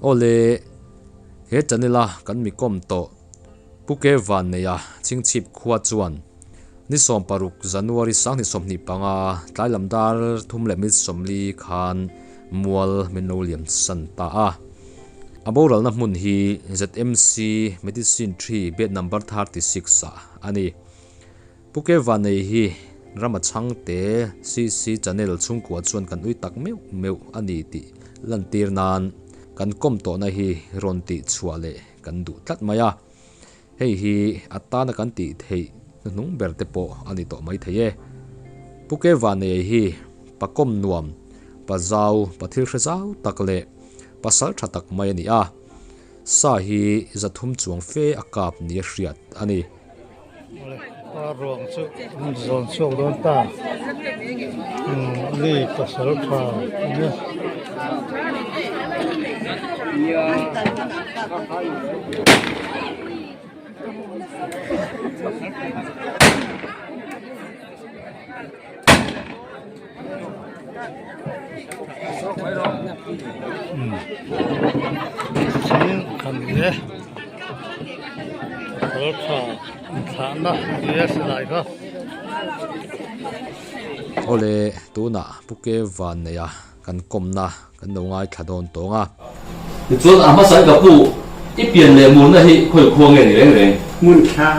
Awle, he channel a kan mi kawm tawh Pu Ke Vanneia Chhingchhip khua chuan ni 16 January 2025 tlai lam dar 3:40 khan mual min lo liam san ta a. A boralna hmun hi ZMC Medicine Tree bed number 36 ah a ni. Pu Ke Vannei hi Rama Chhangte CC Channel chhungkua chuan kan ui tak meuh meuh a ni tih lantir nan kan kawm tawhna hi rawn tih chhuah leh kan duh tlat mai a. Hei hi a tana kan tih theih hnuhnung ber te pawh a ni tawh mai thei e. Pu Ke Vannei hi pa kawm nuam, pa zau, pa thil hre zau tak leh pasal tha tak mai a ni a. Sa hi 300 chuang fe a kap nia hriat a ni. Pa ruang chu an zawn chhuak dawn ta. Mi pasal tha ania. Thing kan ni e pasal tha inthlahna ni a silai kha. Awle tunah Pu Ke Vanneia kan kawmna kan lo ngaithla dawn tawng a. Tichuan a hmasa in ka pu i pian leh murna hi khawi khua nge ni reng reng? Hmun tha.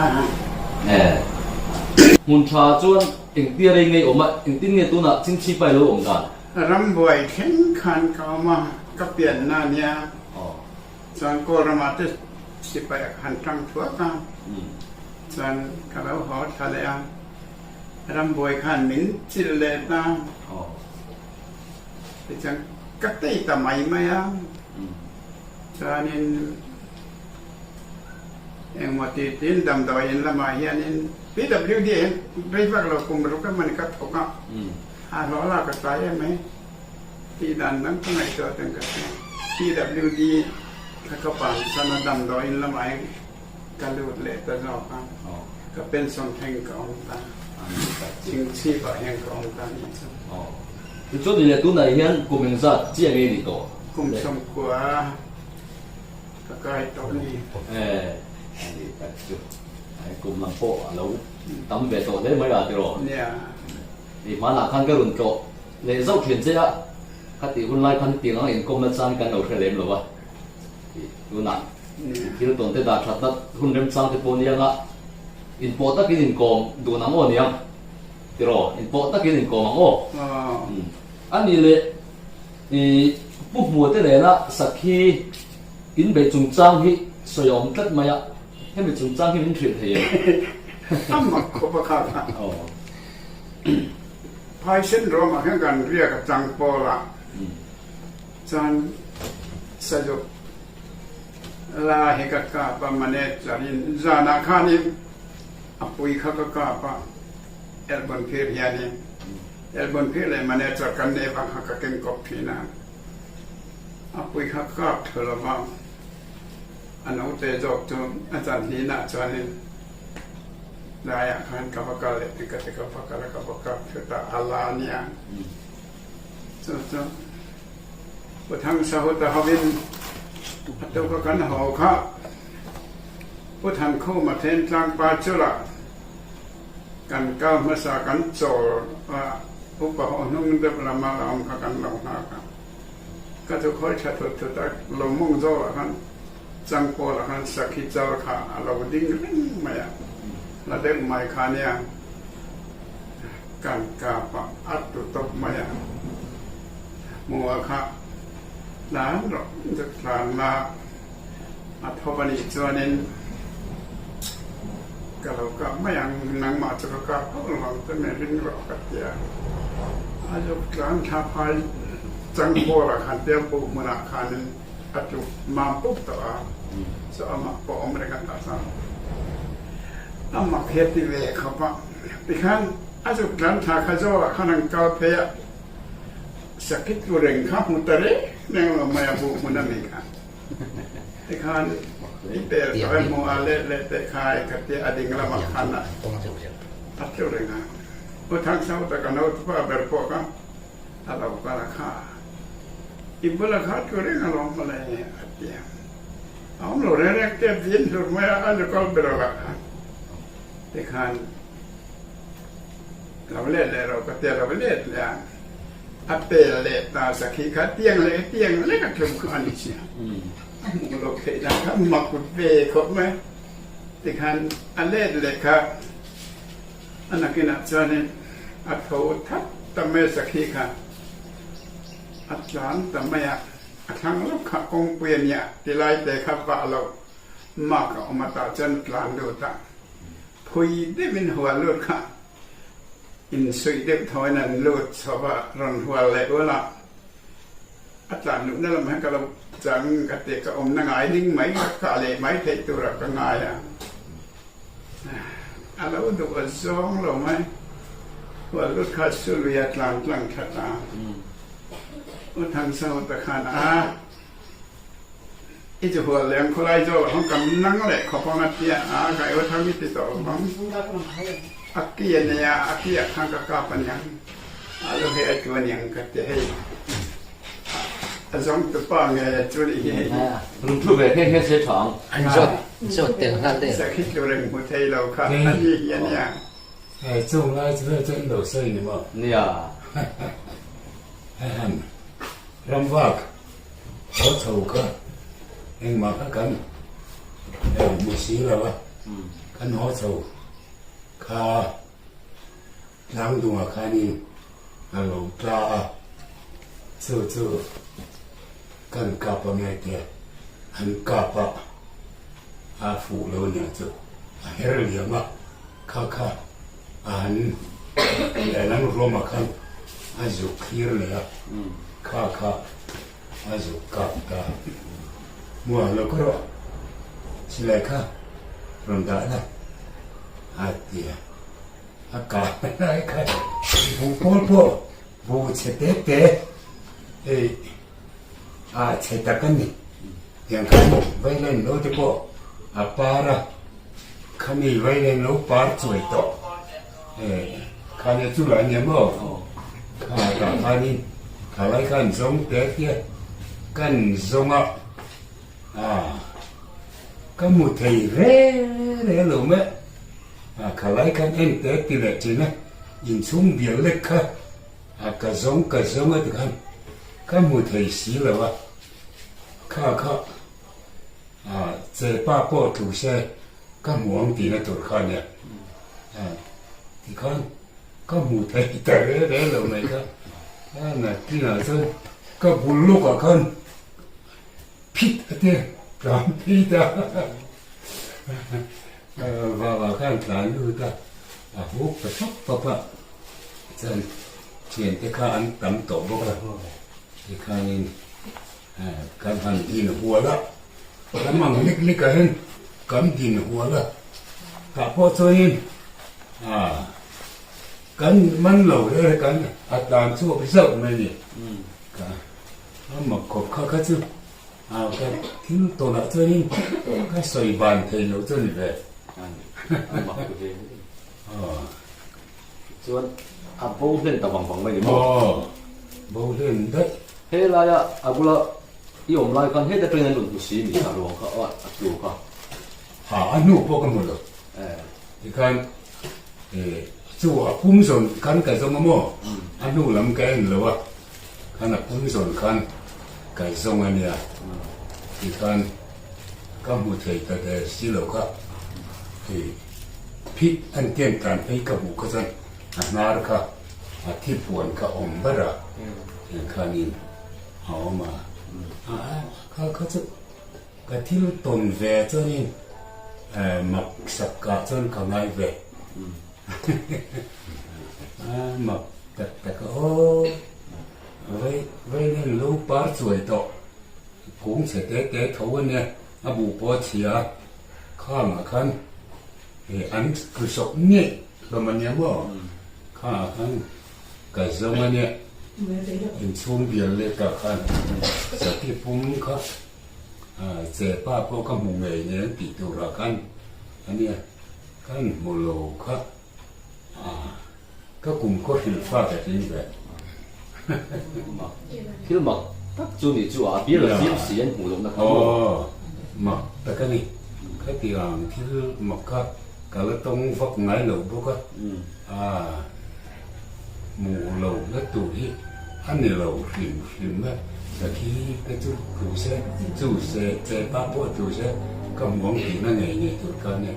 Hmun tha chuan engtia rei ngei awm a, engtin nge tunah chingchhi pai lo awm dan? Rambuai thleng khan ka awm a, ka pianna ania. Chuan Kawl ramah te sipai a han tang thuak a, chuan ka lo haw thla leh a, Rambuai khan min chilh leh ta. Tichuan ka tei ta mai mai a, chuanin engmaw ti tiin damdawi in lamah hianin PWD ah hian rei vak lo kum ruk emawni ka thawk a, a hlawh lak ka tlai em mai tih dan dang ka ngaihtuah ten ka hria. PWD kha ka pan chuan a damdawi in lamah hian ka lut leh ta zawk a, ka pension thleng ka awm ta, chhingchhip ah hian ka awm ta anih chu. Tichuan ni leh tunah hian kum engzat chiah nge ni tawh? Kum 90 ka kai tawh ni. Ani tak chu kum lam pawh a lo tam ve tawh hle mai a tiraw? Nia. Ni hmanah khan ka rawn tlawh leh zauh thin che a, khatih hun lai khan tiang anga inkawmna chang kan lo hre lem lo a. Tunah thil tawn te dah that nat hun remchang te pawh niang a, inpawh takin inkawm dun ang aw niang tiraw? Inpawh takin inkawm ang aw. A nih leh i Pu Hmua te nena sakhi inbeih chungchang hi sawi a awm tlat mai a, hemi chungchang hi min hrilh thei em? A mak khawp a kha kha. Phaisen ruamah hian kan riak a chang pawl a, Chuan sazuk la hi ka kap a, manager in zanah khanin a pui kha ka kap a, Elbon phir hianin Elbon phir leh manager kan nei vang kha ka keng kawp thin a, a pui kha ka kap thu lo va, a naute zawk chu a chan hnihna chuanin tlaiah khan ka va kal leh ti ka ti ka va kal a ka va kap thu ta a la nia. Chu chu Pu Thangsahuta hovin a tuka kan haw kha Pu Thankhuma Thentlang pa chula kan kal hmasa kan chawl a, upa ho hnung deuh lama la awm kha kan lo nghak a. Ka thu khawi tha thut thut a, lo mawng zawlah khan Changpawlah khan sakhi chal kha a lo ding reng mai a, la deuh mai kha nia. Kan kap a, a tu tawp mai a, hmuh kha tlan rawh zet tlan la, a thawp a nih chuanin ka lo kap mai ang, nangmah chu ka kap hauh lo ang che min ring rawh ka ti a, a zuk tlan thla phai changpawlah khan piangpuk hmunah khanin a tluk mam pup tawh a, chu amah pawh awm reng a tah chuan a mak hi a ti ve khawp a. Tikhan a zuk tlan thla kha zawlah khan an kal phei a, sakhi tlu reng kha hmu ta reng reng lo mai a buh hmun a mi kha. Tikhan i pel tawh e hmu a let leh teh kha e ka tia a ding lamah khan a a tlu reng a. Pu Thangso taka naute pa ber pawh kha a lo kal a kha. I bula kha thu reng alawm mawle a ti a. A awm lo reng reng tep vin hlur mai a, a zu kal ber a lah kha. Tikhan lo let leh rawh ka ti a, lo let leh a, a pel leh ta sakhi kha tiang leh tiang lek a tlum kha a ni sia. A hmuh loh theih dan kha mak ve khawp mai. Tikhan a let leh kha a nakinah chuanin a tho that ta mai a sakhi kha. A tlan ta mai a, a thlang lawk kha kawngpui a nia tilai te kha vah loh mak a awm a tah chuan a tlan lut a. Phui deuhin hual lut kha insuih deuh thawiin an lut chho a, rawn hual leh ul a. A tlan luhna lam hian ka lo chang ka ti, ka awmna ngai ding mai ka kah leh mai theih turah ka ngai a. A lo duh a zawng lo mai. Hual lut kha Sului a tlan tlang that a. U Thangsauta khan a, I chu hual leh ang khawlai zawk ah kan nang leh khawp ang a ti a, a ka eu thang i ti tawh lo ang. A ki a nei a, a ki ah khan ka kap a niang, a lo hei a tu a niang ka ti hei. A zawng tu pa nge a chu nih hi hei. Run thu ve nghe nghe se tha ang. An zawt zawt tel nghal deuh. Sakhi tlu reng hmu thei lo kha a ni hi a nia. Hei chung lai chu hei chu an lo sawi ni maw? Nia. Hei han ramvak haw chho kha engmah kha kan hmu si lo a, kan haw chho kha Tlangdungah khanin a lo tla a, chu chu kan kap a nge te an kap a, a fuh lo nia chu a her liam a, kha kha a han lehlam ruamah khan a zuk thlir leh a, kha kha a zuk kap ta. Hmuah lo ka rawh, silai kha rawn dah la a ti a. A kah lai kha buh pawl pawh buh chhe te te hei a chhe tak a ni. Tiang khan vailen lo te pawh a par a, khami vailen lo par chuai tawh eh khani chu lah nia maw kha tah khanin kha lai khan zawng te te kan zawng a ah ka hmu thei re re lo mai. A khalai khan en te ti leh thin a, inchhung bial lek kha a ka zawng ka zawng a ti khan ka hmu thei si lo a, kha kha a che pa pawh tlu se ka hmu ang tihna tur kha nia, a ti khan ka hmu thei ta re re lo mai kha, a nakinah chuan ka bul lawkah khan Phit a ti, tlan phit a, vava khan tlan lut a, a huk ta fap fap a, chuan thiante kha an tam tawh bawk a, tikhanin kan han din hual a, lam ang lik lik ah hian kan din hual a, tah pawh chuanin kan man lo hle kan a tlan chhuak zauh mai a ni. A mak khawp kha kha chu a ka thil tawnah chuanin ka sawi ban thei lo chu a ni ve. A mak ve. Chuan a bo hlen ta vang vang mai ni maw? Aw, bo hlen daih. He laia a bula i awm lai khan heta train an rawn hmu si ni a ruang kha a tlu kha. Ha, a hnu pawh ka hmu lo. Tikhan chu a pum zawn khan ka zawng a maw? A hnu lam ka en lo a. Khan a pum zawn khan ka zawng a nia tikhan ka hmu thei ta der si lo kha hei phit an tian tan phei ka hmuh kha chuan a hnar kha a thi puan kha awm ber a tiang khanin a awm a kha kha chu ka thil tawn ve chuanin mak sak kah chuan ka ngai ve mak Tak tak a aw, vei vei nen lo par chuai tawh, kung chhe te te tho a nia, a buh pawh a chhia a, khangah khan eh an tlu sawk ngei hlawm a nia maw, khangah khan ka zawng a nia, inchhung bial leh tah khan sati pum kha che pa pawh ka hmu ngei ngei an tih turah khan a nia, kan hmu lo kha. Ka kum khaw hrilh fa ka tling ve. Thil mak tak chu nih chu a bial a siam si an hmuh lohna kha maw? Aw, mak tak a ni. Khatiang thil mak kha ka la tawng vak ngai lo bawk a, aa hmuh lo na tur hi a ni lo hrim hrim a, sakhi te chu tlu se, chu se che pa pawh tlu se ka hmu ang tihna ngei ngei tur kha ania.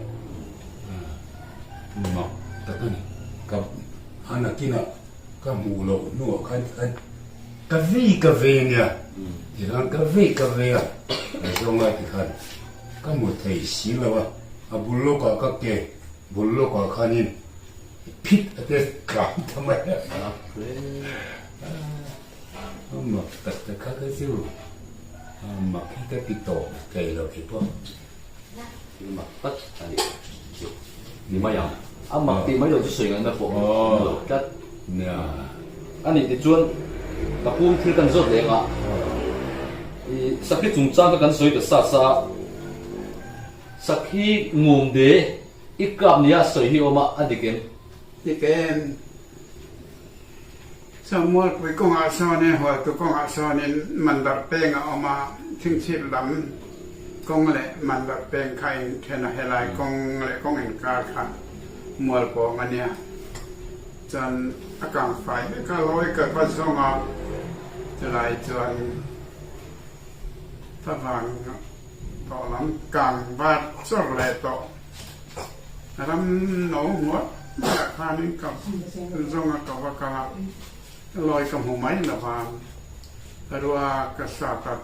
Mak tak a ni. Ka a nakinah ka hmuh loh hnuah khan khan ka vei ka vei ania tikhan ka vei ka vei a ka zawng a tikhan ka hmu thei si lo a, a bul lawkah ka ke bul lawkah khanin phit a te tlan ta mai a. A mak tak tak kha ka chu a mak hi ka ti tawp thei lo khi pawh. Thil mak tak a ni chu ni mai ang. A mak tih mai lo chu sawi ngaihna pawh a awm lo tlat. A nih tichuan ka pum thil kan zawt leng a, i sakhi chungchang kha kan sawi ta sa sa a, sakhi ngum de i kap nia sawi hi awm a, a dik em? Dik em? Samualpui kawngah sawnin Hualtu kawngah sawnin Mandar peng a awm a, Chhingchhip lam kawng leh Mandar peng kha in then a, helai kawng leh kawng inkar kha Mualpawng a nia. Chuan a kang fai vek a, lawi ka va zawng a, chulai chuan favang tawh lam kang vat chawr leh tawh. Ram no ngawt maiah khanin ka zawng a ka va kal a, lawi ka hmu mai lo va, rua ka sat a,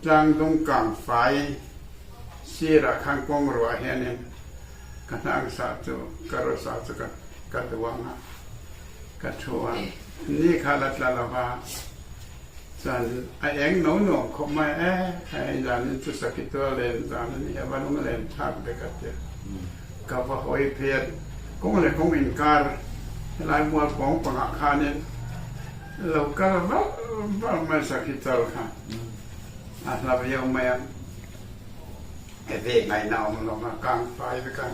tlangdung kang fai sirah khan kawng ruah hianin ka hnang sah chu ka ru sah chu ka duang a, ka thu a, ni kha la tla lo va. Chuan a eng no nuam khawp mai e, hei zanin chu sakhi tual len zan a ni a, va lung len thlak vek a tia. Ka va hawi phei a, kawng leh kawng inkar helai mual pawng pangah khanin lo kal valh valh mai sakhi chal kha a hla viau mai a, e ve ngaihna a awm lo va, kang fai vek a.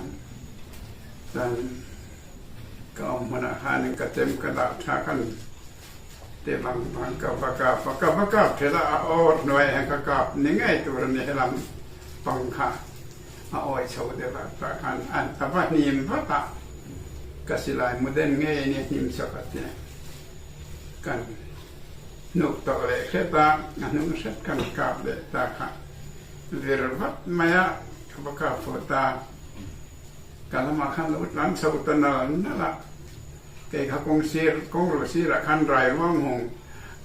Chuan ka awm hmunah khanin ka chem ka dah tha khan. Te bang bang ka va kap a, ka va kap thelh a, a aw hnuaiah hian ka kap ni ngei tur a ni helam pang kha a awi chho deuh a, tah khan a va hnim vat a, ka silai mu den ngei a ni hnim chak a tia kan hnuk tawh leh hret a, a hnung hret kan kap leh ta kha vir vat mai a, ka va kap fuh ta, ka lamah khan lo tlan chho ta nal nal a. Kei kha kawng sir, kawng ro sirah khan rai ruang hung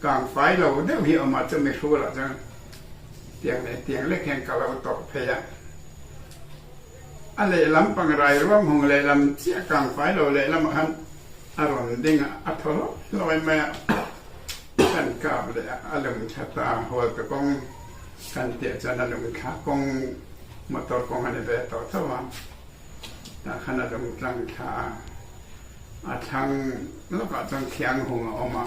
kang fai lo deuh hi awm a, chumi hrulah chuan tiang leh tiang lek hian ka lo tawrh phei a. A lehlam pang rai ruang hung lehlam chiah kang fai lo lehlamah khan a rawn ding a, a thaw hlawih hlawih mai a. Kan kap leh a, a lung thla ta, hualtu kawng kan tih chuan a lung thla kawng motor kawng a ni ve tawh tho a. Tah khan a lung tlang thla a, a thlang lawkah chuan thiang hung a awm a,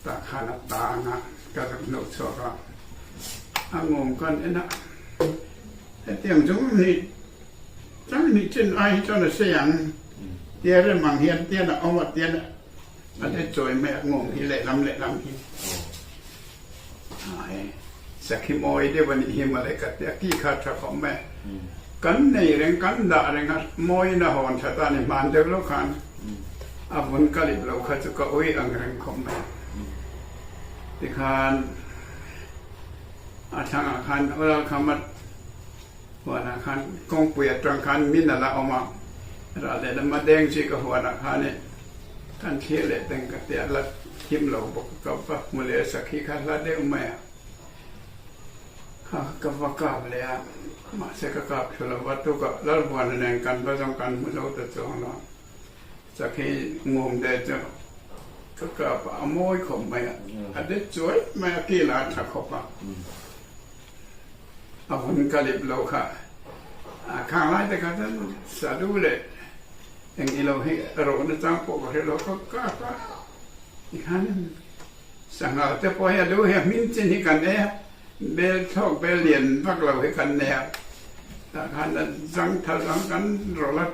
tah khan a tang a, ka zuk hnuh chhuak a, a ngum kan en a, hetiang chung hnih chang hnih chin ai hi chuan a sei ang, tia rem ang hian tian a awm a, tian a de chawi mai a ngum hi lehlam lehlam hi Ai, sakhi mawi deuh a nih hi mawle ka ti a, ki kha a tha khawp mai. Kan nei reng, kan dah reng a, mawiin a hawn tha ta ni hman deuh lo khan a vun ka lip lo kha chu ka ui ang reng khawp mai. Tikhan a thlangah khan Ulalkhamat huanah khan kawngpui atang khan min a la awm a, rah lehlam a deng chi ka huanah khanin kan thlir leh teng ka ti a, la thim lo bawk ka va hmu leh a sakhi kha hla deuh mai a, kha ka va kap leh a, mahse ka kap thlu lo va, tukah Lalvuana nen kan va zawng kan hmu zo ta chuang lo, sakhi ngum te chu ka kap a, a mawi khawp mai a, a det chuai mai a, kil a tha khawp a. A vun ka lip lo kha a khang lai te kha chuan sadu leh eng ilo hi rawh na chang pawh ka hre lo ka kap a tikhan sangha te pawh hi a lu hi a hmin chin hi kan ei a bel thlawk bel lian vak lo hi kan nei a tah khan a zang tha zang kan rawlh a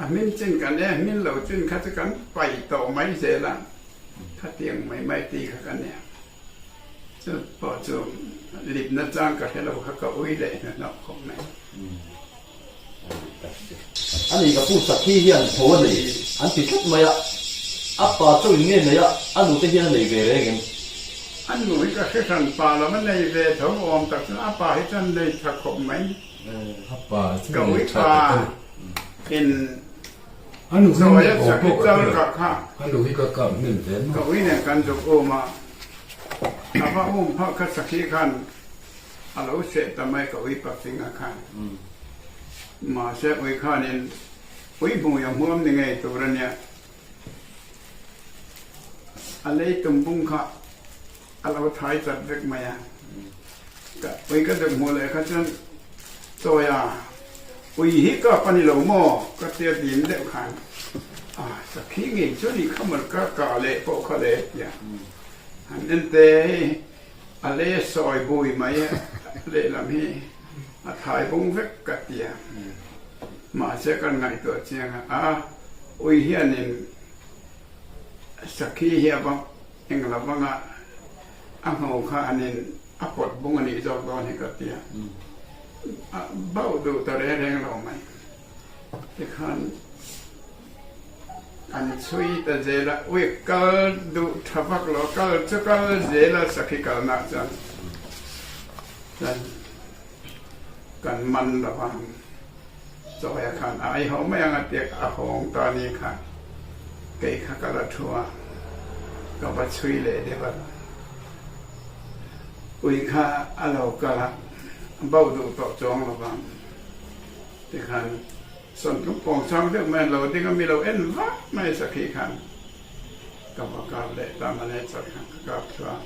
a hmin chin kan ei a hmin lo chin kha chu kan paih tawh mai zel a khatiang mai mai tih kha ka nia. Chu pawh chu lipna chang ka hre lo kha ka ui leh hnahnawh khawp mai. A ni ka pu Sakhi hian tho a nei an ti tlat mai a, a pa chauh in nge nei a, a nute hian a nei ve reng em? A nu hi ka hre hran pa lo a nei ve tho awm tak chuan a pa hi chuan nei tha khawp mai. A pa chu Ka nei ui tha pa tak a ni. In A nu hi Chawi a aw Sakhi pawh ka chal hre lo. ka kha. A nu hi ka kap hnem ve maw? Ka ui nen kan zuk um a, a va um phah kha Sakhi khan A lo seh ta mai ka ui pafinga khan. Mahse ui khanin ui hmui a hmuam ni ngei tur a nia. A lei tumbung kha a lo thai chat vek mai a. Ka ui ka zuk hmuh leh kha chuan chawi a, ui hi kap a ni lo maw? Ka tia dim deuh khan a sakhi ngei chu ni kha maw ka kah leh pawh kha le tia han en te hei. A le sawi bui mai a, lehlam hi a thai bung vek ka ti a. Mahse kan ngaihtuah chiang a, a ui hianin sakhi hi a va eng lo vanga a ngho kha anin a pawt bung a nih zawk dawn hi ka ti a. A bauh duh ta reng reng lo mai. Tikhan an chhui ta zel a, ui kal duh tha vak lo, kal chu kal zel a sakhi kalna chuan chuan kan man lo a, chawi a khan a aiho mai ang a tia a hawng ta ni kha kei kha ka la thu a, ka va chhui leh deuh a, ui kha a lo kal a, bauh duh tawh chuang lo vang. Tikhan sawntluk pawng chang deuh mai an lo ding a, mi lo en vak mai sakhi khan ka va kap leh ta manager khan ka kap thlu a,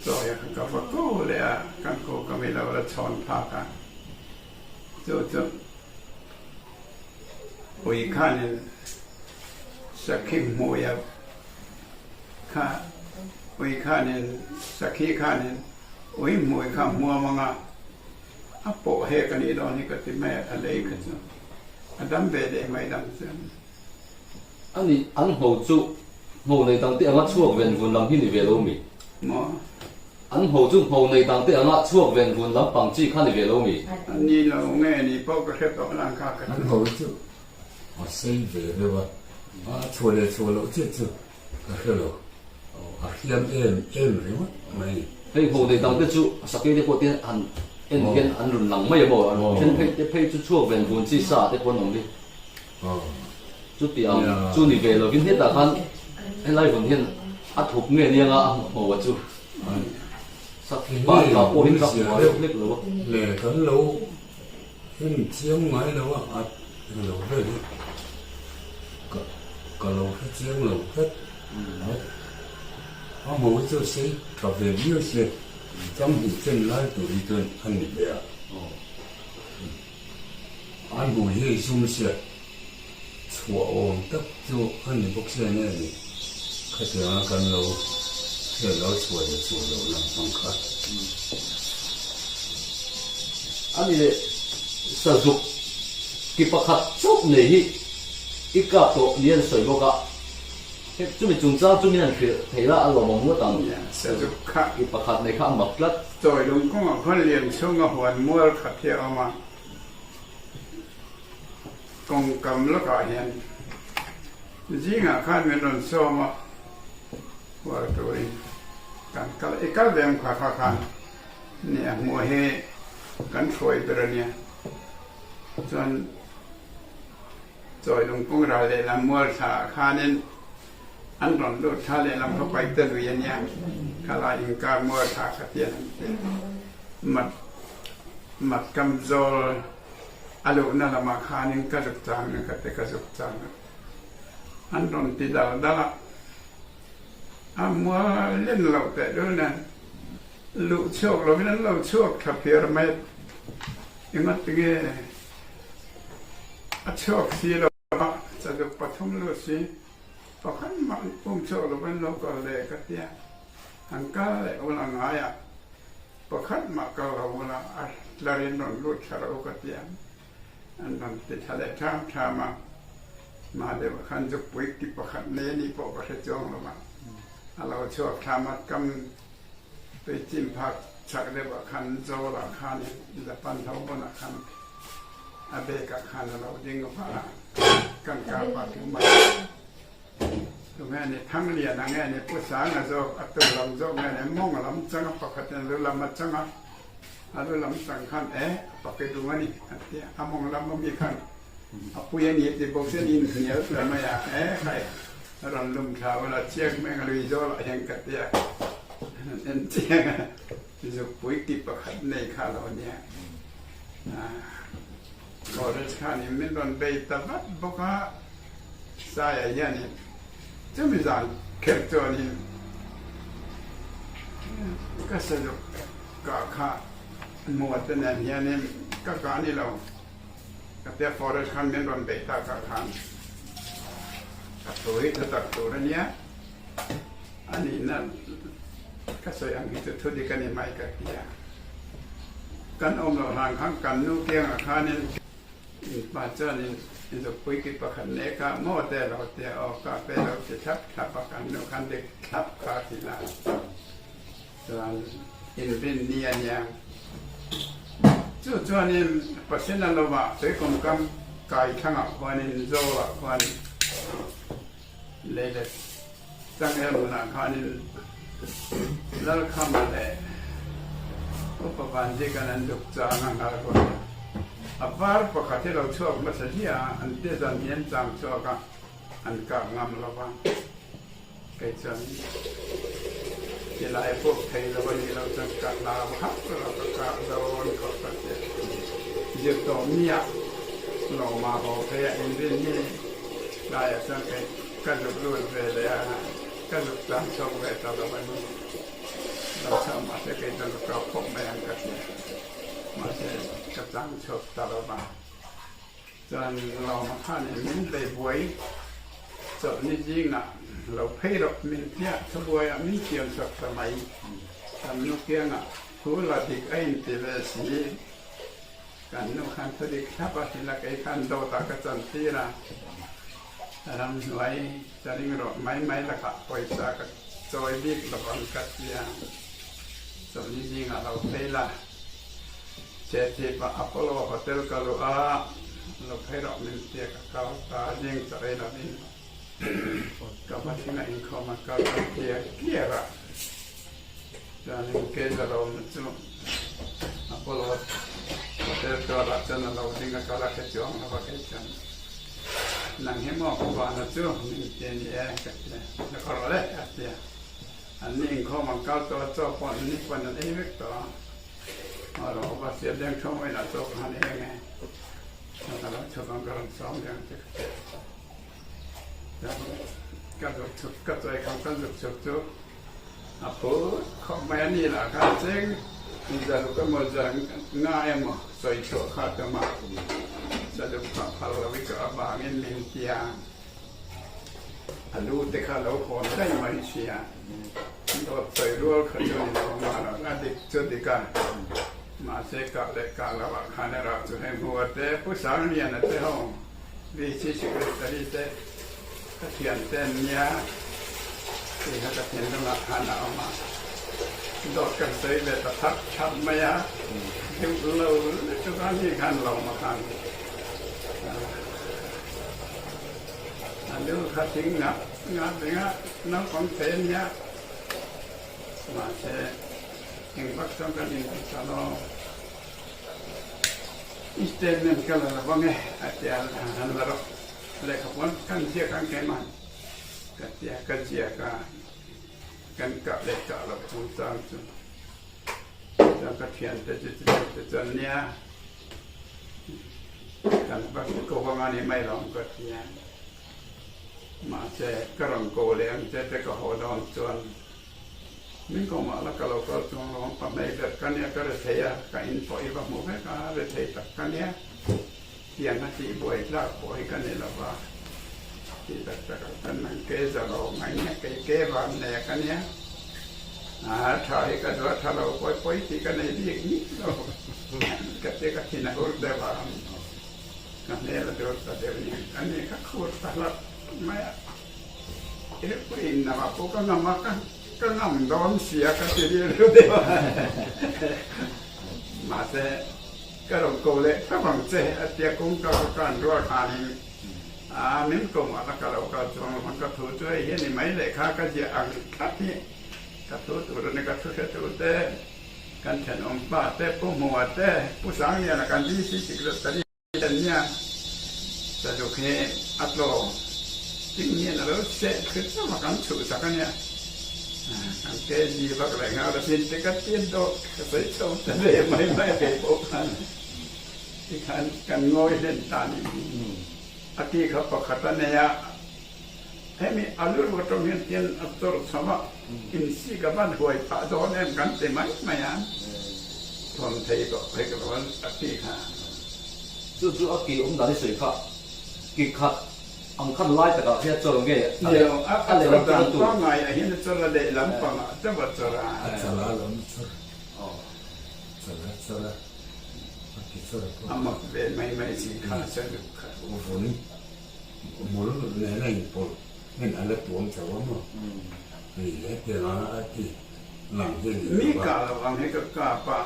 chawi a khan ka va ko leh a, kan ko ka mi lo la chhawn phak a, chu chu ui khanin sakhi hmui a kha ui khanin sakhi khanin ui hmui kha hmuam anga. A pawh hek a nih dawn hi ka ti mai a, a lei kha chu a dam ve leh mai dang chuan. A nih, an ngho chu ngho nei dang te anga chhuak ven vun lam hi ni ve lo mi? Maw? An ngho chu ngho nei dang te anga chhuak ven vun lam pang chi kha ni ve lo mi? A ni lo nge ni pawh ka hre tawh lang kha ka ti. An ngho chu a sei ve deuh a, a chhuah leh chhuah loh chiah chu Ka hre lo. A hriam em em ringawt mai. Hei ho nei dang te chu sakei te pawh te han en hian an rawn lang mai a maw? Then phei te phei chu chhuak ven vun chi sa te pawh an awm hi. Chuti ang chu ni ve lovin hetah khan helai vun hian a thup nge nia a hmuh a chu. Sakhi pa ka pawh hi ka hmu a hlek lo a. Le kan lo en chiang ngai lo a a lo vel hi ka ka lo hre chiang lo tlat a hmu hi chu sei tha ve viau se chang hnih chen lai tur hi chuan a ni ve a an hmu hi zum se chhuah awm tak chu a ni bawk se nge ni khatianga kan lo hriat lo chhuah leh chhuah loh lam pang kha. A ni leh sazuk ki pakhat chauh nei hi i kap tawh ni an sawi bawk a, hei chumi chungchang chu min han hrilh thei la a lawmawm ngawt ang. Sazuk kha ki pakhat nei kha a mak tlat. Chawi lung kawngah khuan lian chhunga huan mual khat hi a awm a. Kawngkam lawkah hian zingah khan min rawn sawm a, hual turin kan kal i kal ve ang kha kha khan ni a hmuh hi kan hruai ber a nia. Chuan chawi lungpung ral lehlam mual thlaah khanin an rawn lut thla lehlam kha paih ta lui a nia, khalai inkar mual thla kha tian an ti a. Mat kam zawl a luhna lamah khanin ka zuk chang a ka ti ka zuk chang a, an rawn ti dal dal a, a mual len loh teh dul nen luh chhuak lovin an lo chhuak tha phiar mai a, engati nge a chhuak si lo a, chazuk pathum lut si pakhat mah um chhuak lovin lo kal leh ka tia, an kal leh ula ngai a. Pakhat mah kal lo ula a tlarin rawn lut thla rawh u ka ti ang. An rawn ti thla leh ṭham ṭham a, mah deuhah khan zukpui ki pakhat nei a nih pawh ka hre chuang lo va. A lo chhuak thlam a, kam tui chim phak chhak deuh ah khan zawl ah khan Japan ho pawn ah khan a bag ah khan a lo ding va a, kan kap a tu mai. Tunge ni Thangliana nge ni Pu Sanga zawk a tu lam zawk nge ni mawng lam chang a pakhat in lu lam a chang a, a lu lam chang khan e a pake dung a ni a ti a, a mawng lam ami khan a pui a ni ti bawk se ni inhnial ta mai a, e khai a rawn lum thla ula chiang meng a lui zawl ah hian ka ti a, en chiang a zukpui ti pakhat nei kha lo nia. College khanin min rawn bei ta vat bawk a, Saia hianin chumi zan kher chuanin ka sazuk kah kha muate nen hianin ka kah ni lo, ka tia forest khan min rawn bei tak ah khan ka thu hi thu tak tur a nia, a nihna ka sawi ang hi chu thu dik a ni mai ka tia. Kan awm loh hlan khan kan nu kiangah khanin pa chuanin zukpui ki pakhat nek a, maw te lo tia aw ka pe lo ti thlap thlap a, kan nu khan dik thlap kha a ti la. Chuan inrin ni a nia. Chu chuanin Pasena lovah tuikum kam kai thlangah khuanin Zawlah khuan leilet Changel hmunah khanin Lalkhama leh Upa Vanzikan an duk chang a nghal rual a. A var pakhat hi lo chhuak hmasa hliah a, an te zan hi an chang chhuak a, an kap ngam lo va. Kei chuan ti lai pawh thei lo a nih loh chuan ka hlau hauh lo, ka kap dawn khawp ka ti a. Zirtawp nia lawma haw phei a inrin hi laiah chuan kei Ka zuk lut ve leh a, ka zuk tlang chhuak ve ta lo a ni. Lo chhuak mahse kei chuan ka kap khawp mai ang ka ti a, mahse ka tlang chhuak ta lo va. Chuan Lawma khanin min bei buai chawlhni zingah lo phei rawh min tia thubuaiah min siam chhuak ta mai. Kan nu kiangah thu la dik a inti ve si. Kan nu khan thu dik thlap a hrilh a, kei khan dawtah ka chantir a. Ramhnuai ka ring rawh mai mai lakah pawisa ka chawi bik lo ang ka ti a, chawlhni zingah lo phei la. Chethip ah Apollo Hotel ka luh a, lo phei rawh min tia ka kal ta zing chaw ei lovin ka va thleng a inkhawm a kal ka clear clear a, chuanin Keizalawma chu Apollo Hotel tualah chuan a lo ding a, ka la hre chuang lo a kei chuan. Nang hi maw ka vana chu min ti a ni e ka ti a, ka kal rawh le a ti a. An ni inkhawm an kal tawh a, chaw pawh an ni pawn an ei vek tawh a. Aw rawh va siam deng thawm awih lah chaw ka han ei ange, ka lo chhuk ang ka rawn sawm deng ang che ka ti a. Chuan ka zuk chhuk ka chawi kham ka zuk chhuk chu a phut khawp mai a ni lah kha cheng zaruk emaw zar nga emaw sawi chhuah kha tum a, zaruk kha phal lo i ka avangin min ti a, a lu te kha lo hawn daih mai si a, dawt sawi rual kha chu ni lo mahlo a dik chu dik a, mahse kah leh kah loh ah khan erawh chu heng hua te Pu Sangliana te ho VC Secretary te Ka thiante an nia, kei kha ka thinlungah khan a awm a, dawt kan sawi ve ta thap thap mai a, deuh lo lutuk a ni khan lawm a khan a lu kha thing ngap ngap reng a, naupang thei a nia, mahse engvak chuan kan inti ta lo. I statement ka la lo ang e a ti a, han la rawh. Lehkhapuan kan ziak ang keimah ka tia ka ziak a, kan kah leh kah loh chungchang chu chuan ka thiante chu chutiang te chuan nia kan va ko vang a ni mai lo ang ka tia. Mahse ka rawn ko leh ang che te ka haw dawn chuan min ko mah la ka lo kal chuang lo ang pahmei ber ka nia ka rethei a, ka in pawh i va hmu vek a rethei tak ka nia. Tiang a tih buai tlak pawh hi ka ni lo va, tih tak tak ah chuan nang ke za lo mai nia, kei ke van nei a ka nia, a tha hi ka duah tha lo pawi pawi tih ka nei bik ni lo, ka ti ka thin a hur deuh a, ka hmel a dur ta deuh nia, ka ni ka khur ta hlap mai a. Thilpui in nama pawh ka ngam a, ka ngam dawn sia ka ti rilru deuh a. Mahse, ka rawn ko leh thlap ang che a tia kawngka ka kan rual khanin a min ko mah la ka lo kal chuang lo ang ka thu chu hei hi a ni mai lehkha ka ziah ang thlap hi ka thu tur a ni ka thu hre tu te kan thenawm pa te Pu Hmua te Pu Sangliana kan DC Secretary An nia Sazuk hi a tlaw ting hian a lo seh thli chauh a kan chhuh sak a nia. Kan KG vak leh nghal a sin te ka tiat dawt ka sawi chho ta ve mai mai a kei pawh khan tikhan kan ngawi hlen ta ni. A ti kha pakhat a nei a, hemi a lu atang hian tian a chawr chho a, insik a van huai phah dawn em kan ti mai mai a, thawn thei tawh phei ka lo a ti kha. Chu chu a ki awm dan i sawi kha, ki khat ang khan lai takah hian chawr nge a leh a leh lam panga tur. Pangai ah hian a chawr a leh lam pangah chauh a chawr a. A chawr a lawm chawr, chawr a chawr a, a ki chawr a pawh. A mak ve mai mai si kha a chawr kha. Vun mul nen a inpawlh hmin a la tuam chauh a maw? Hei hetiang a ti lang hi a ni lo va. Mi kah lo ang hi ka kap a.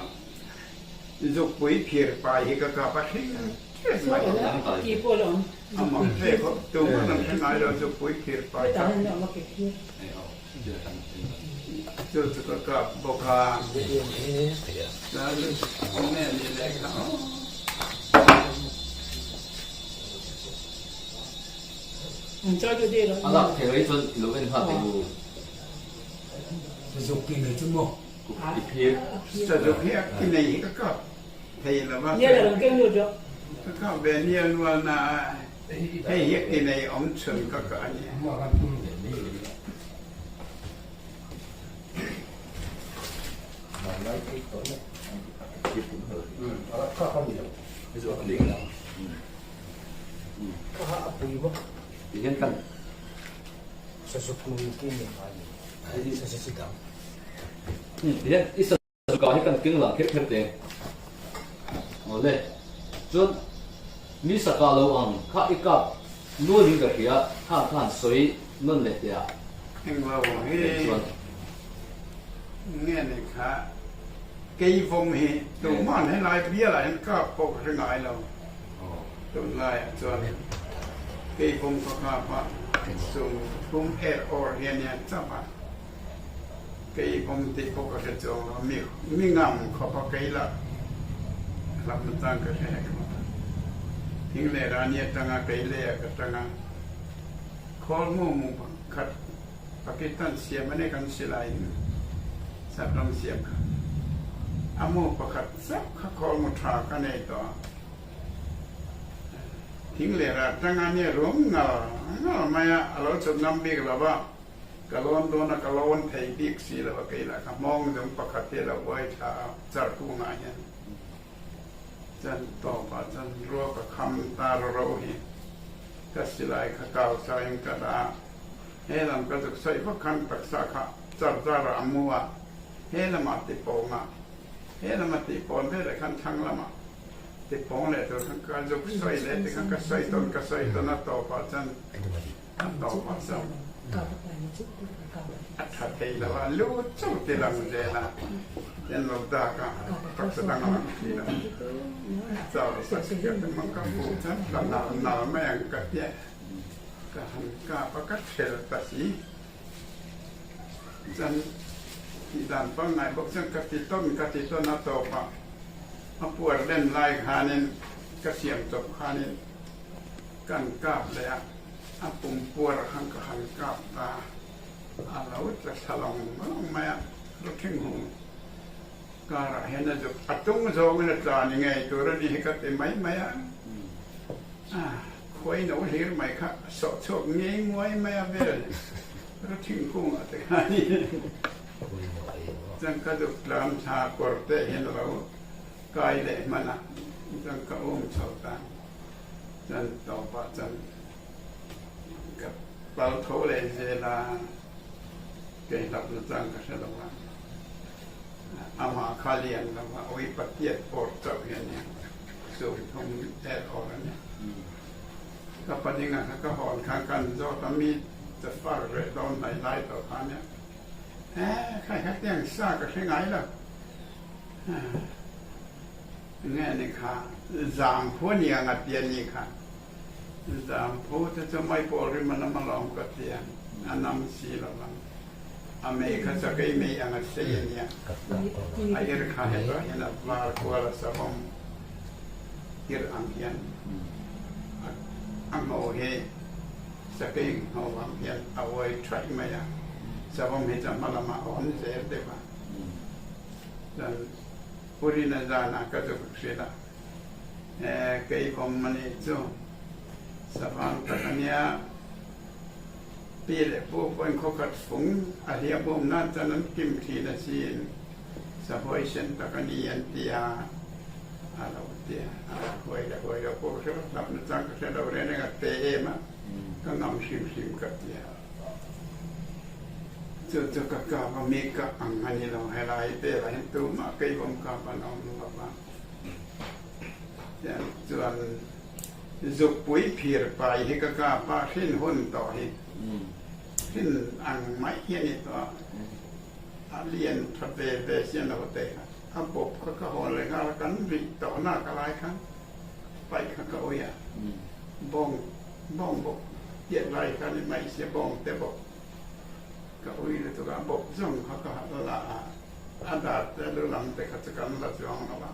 Zukpui phir pai hi ka kap a hring tep mai. A mak ve khawp tum an an hre ngai lo zukpui phir pai kha. Chu chu ka kap bawk a. Chuan enge ni leh kha aw. A lak thei rei chuan i lo en nghal teh u. Zukpui nei chu maw? I phir. Sazuk hi a ki nei hi ka kap thei lo va, ka kap ve nial nual na a, hei hi a ki nei awm chhun ka kah a ni. Tihian i sazuka hi kan keng lang kher kher teng. Awle, chuan mi saka lo ang kha i kap nual in ka hria, khang khan sawi nawn leh teh ah. Englo hi nge ni kha keivawm hi tuman helai bial ah hian kap pawh ka hre ngai lo. Tunlai ah chuan keivawm ka kap a, chung thum er awr hian hian chap a. Kei awm tih pawh ka hre chuang lo, mi mi ngam khawp a kei lah hlap na chang ka hre hek lo. Thing leh rani atanga kei leh ah ka tang a, khawl mu mu pakhat Pakistan siam a ni kan silai in sap ram siam kha a mu pakhat chauh kha khawl mu tha ka nei tawh a, thing leh rah atanga nia rum ngal ngal mai a, a lo chhuk ngam bik lo va. Ka lawn dawn a, ka lawn thei bik si lo a, kei lah ka hmawng zawng pakhat hi a lo uai thla a, char kungah hian chan tawp ah chuan rua ka kham ta ro ro hi ka silai kha kau sa in ka dah a, he lam ka zuk sawi vak khan taksa kha char zar ah a mu a, he lamah tipawng a, he lama tihpawn veleh khan thlang lamah tipawng leh tur khan ka zuk sawi leh tikhan ka sawi tawn ka sawi tawn a tawp ah chuan A tawp a chauh. A tha thei lo a, lu chauh ti lang zel a, en lo dak a, taksa dang a lang si lo. Chau sak hian te mang ka hmuh chuan ka nal nal mai ang ka tia, ka han kap a, ka thel ta si. Chuan tih dan pangngai bawk chuan ka ti tawn ka ti tawn a tawp a, a puar len lai khanin ka siam chawp khanin Kan kap leh a, a pum puar khan ka han kap ta, a lo tla thla lawng lawng mai a, Ruthing hung karah hian a zuk a tung zawngin a tla ni ngei tur a ni hi ka ti mai mai a, khuai no hlir mai kha a sawh chhuak ngei nguai mai a vel Ruthing kungah te khan chuan ka zuk tlan thla kawr te hian a lo kai leh hman a, chuan ka um chho ta. Chuan tawpah chuan ka pal tho leh zel a, kei hlauhna chuan ka hre lo a, amah kha lian lo a, ui patiat awr chauh hi a nia, sum thum er awr a nia. Ka paninga kha ka hawn khan kan zawt a, mi. cha fak reh dawn hnai lai tawh kha nia. He khai kha tiang sa ka hre ngai lo. Nge ni kha zang phu a nia nga tia ni kha. Zang phu te chu mai pawl rim a nam alawm ka tia a nam si lo vang. A mei kha chakei mei anga sei a nia. A ir kha hetah hian a var kual a savawm ir ang hian a ngho hi sakei ngho ang hian a uai thaih mai a. Savawm hi chu a hma lamah a awm zel deuh a. Chuan Purina zanah ka zuk hrilh a, kei awm a nih chu savang tak a nia. Pi leh pu pawhin khawkhat fung a hliah bawm nan chuan an kim thin asin, sahuai sen tak a ni an ti a, a lo ti a, a huai leh huai lo pawh ka hre lo, hlauhna chang ka hre lo reng reng a te em a, ka ngam hrim hrim ka ti a. Chu chu ka kap a, mi kap ang a ni lo, helai velah hian tumah keibawm kap an awm lo va, chuan Zukpui phir pai hi ka kap a, hrin hun tawh hi hrin ang mai hi a ni tawh a, a lian tha ve ve si a lo te kha, a bawp kha ka hawn leh nghal a, kan rih tawh nak a lai khan paih kha ka ui a, bawng bawng bawk tiat lai kha ni mai sia bawng te bawk ka ui lutuk a, a bawp zawng kha ka la a, a dat te lu lam te kha chu kan la chuang lo a.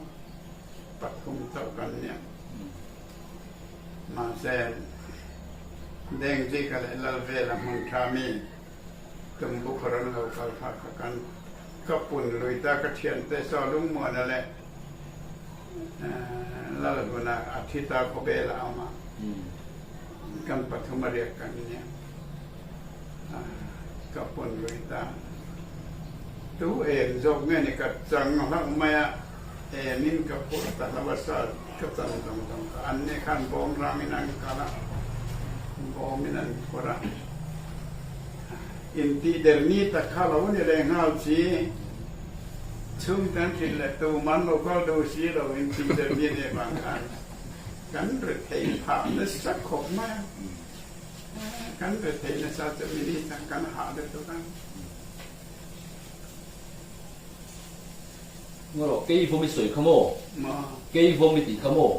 Pathum chauh kan nia. Mahse, Dengzika leh Lalvela hmun tha mi Tumbukhawr an lo kal kha kha kan ka pun lui ta ka thiante saw Lungmuana leh Lalhuna a thi ta khawvel a awm a, kan pathum a riak kan nia. Ka pun lui ta. Tu eng zawk nge ni ka chang hlauh mai a. Emin ka phur ta hlo a sa ka chan zawng zawng kha an ni khan bawm rangin an kal a, bawmin an phur a. Intih der ni tak kha lo ni leh nghal chi, chhungte an hrilh leh tuman lo kal duh si lo intih der ni nih vang khan kan rethei phah nasa khawp mai a. Kan rethei nasa chu minute ah kan hah lutuk a. Ngaw kei vawm i sawi kha maw? Kei vawm i tih kha maw?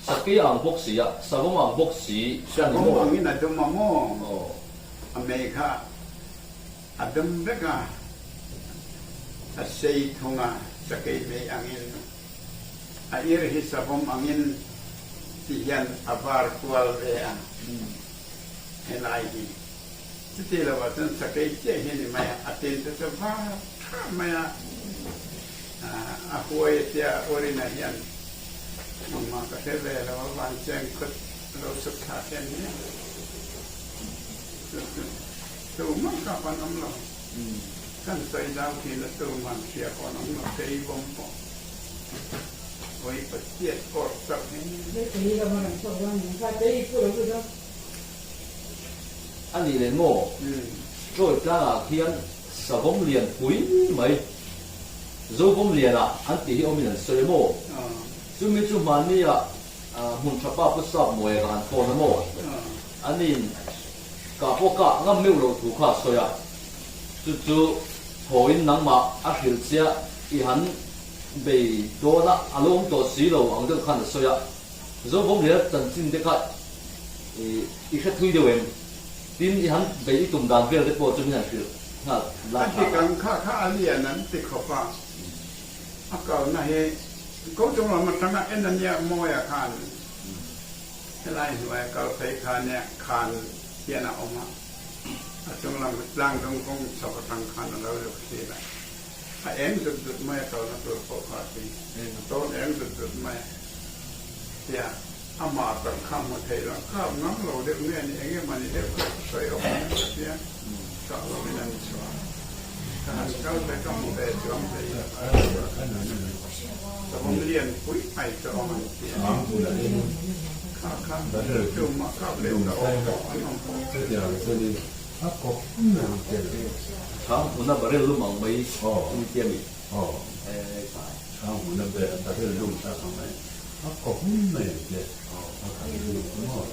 Sakei ang bawk si a, savawm ang bawk si a ni maw? Savawm angin a dum a maw? A mei kha a dum vek a, a sei thung a, sakei mei angin. A ir hi savawm angin ti hian a var kual ve a, helai hi. Chuti lo ah chuan sakei chiah hi a ni mai a, a tin te chu var tha mai a, a huai a tia Orina hian engmah ka hre ve lo a, van cheng khawt lo suk thla hian nia chu chu tumah kha pawn awm lo, kan sawi zau thin a tuman hria pawn awm lo, kei bawm pawh oi Pathian awr chauh hi. A nih leh maw? Troy tlangah khian savawm lian pui mai, Zovawm liana an tih hi awmin an sawi a maw? Chumi chu hmannia hmun tha pa Pu Sap Mawia ka han phone a maw? Aniin kah pawh kah ngam meuh loh thu kha a sawi a, chu chu thawiin nangmah a hrilh chiah i han bei dawn a, a lo awm tawh si lo ang deuh khan a sawi a. Zovawm lian chanchin te kha i hre thui deuh em? Tin, i han bei i tum dan vel te pawh chu min han hrilh nghal lai A dik ang kha kha a lian an ti khawp a, a kalna hi ko chung lam atanga en a nia Mawia khan helai hnuaia kal phei kha nia khan hian a awm a, a chung lam tlang dung kawng chhawk atang khan a lo zuk thil a, a eng zut zut mai a kalna tur pawh kha a ti, a tawn eng zut zut mai a. Tia amah tak kha hmu thei lo, kap ngam lo deuh nge ni eng emaw ni deuh kha ka sawi awm ang ka tia, kah lovin an chhuah a, ka han kal ve ka hmu ve chuang hlei lo. Savawm lian pui mai chu awm an ti a, kha kha tumah kap leh ta awm pawh an awm pawh. Chhang hmuna barel lum ang mai i tia mi? Chhang hmuna barel lum tak ang mai. A kawp mai ang che. A kal lutuk maw?